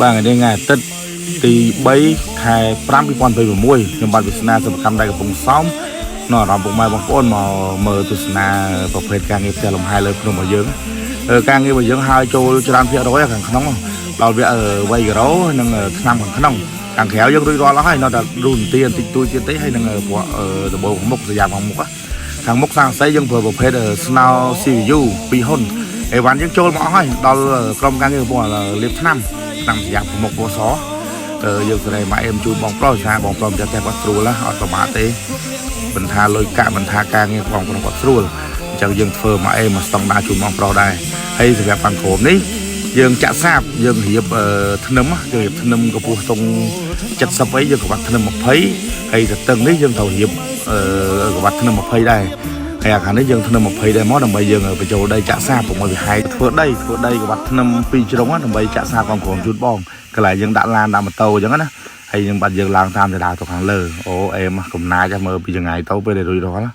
បាទថ្ងៃនេះថ្ងៃអាទិត្យទី3ខែ5 2026ខ្ញុំបាទវាសនាសិប្បកម្មដែលកំពុងសោមនៅអារម្មណ៍ពុកម៉ែបងប្អូនមកមើលទស្សនាប្រភេទការងារផ្ទះលំហែលើភ្នំរបស់យើងការងាររបស់យើងហើយចូលច្រើនភាគរយខាងក្នុងដល់វគ្គវៃការ៉ូនិងឆ្នាំខាងក្នុងខាងក្រៅយើងរួចរាល់អស់ហើយនៅតែរូនទាបន្តិចតួចទៀតទេហើយនឹងព្រោះដបូលខាងមុខសយ៉ាខាងមុខខាងមុខសាំងសីយើងប្រើប្រភេទស្នោ CVU 2ហ៊ុនអេវ៉ាន់យើងចូលមកអស់ហើយដល់ក្រុមការងារកំពុងលាបថ្នាំឆ្នាំសយ៉ាខាងមុខពណ៌សយើងសេរីម៉ាក់អេមជូនបងប្រុសថាបងប្រុសម្ចាស់ផ្ទះគាត់ស្រួលណាអត់ប្រមាថទេមិនថាលុយកាក់មិនថាការងារបងប្រុសគាត់ស្រួលអញ្ចឹងយើងធ្វើម៉ាក់អេមកស្តង់ដាជូនបងប្រុសដែរហើយសម្រាប់ខាងក្រោមនេះយើងចាក់សាបយើងរៀបធ្នឹមយើងរៀបធ្នឹមកម្ពស់តុង70អីយើងក្បាត់ធ្នឹម20ហើយទៅតឹងនេះយើងត្រូវរៀបក្បាត់ធ្នឹម20ដែរហើយអាខាងនេះយើងធ្នឹម20ដែរមកដើម្បីយើងបញ្ចូលដីចាក់សាបកុំឲ្យវាហែកធ្វើដីធ្វើដីក្បាត់ធ្នឹមពីរជ្រុងដើម្បីចាក់សាបខាងក្រោមជូនបងកន្លែងយើងដាក់ឡានដាក់ម៉ូតូអញ្ចឹងណាហើយយើងបាត់យើងឡើងតាមចរាទៅខាងលើអូអេមកំណាចមើលពីចង្ងាយទៅពេលដែលរួចរាល់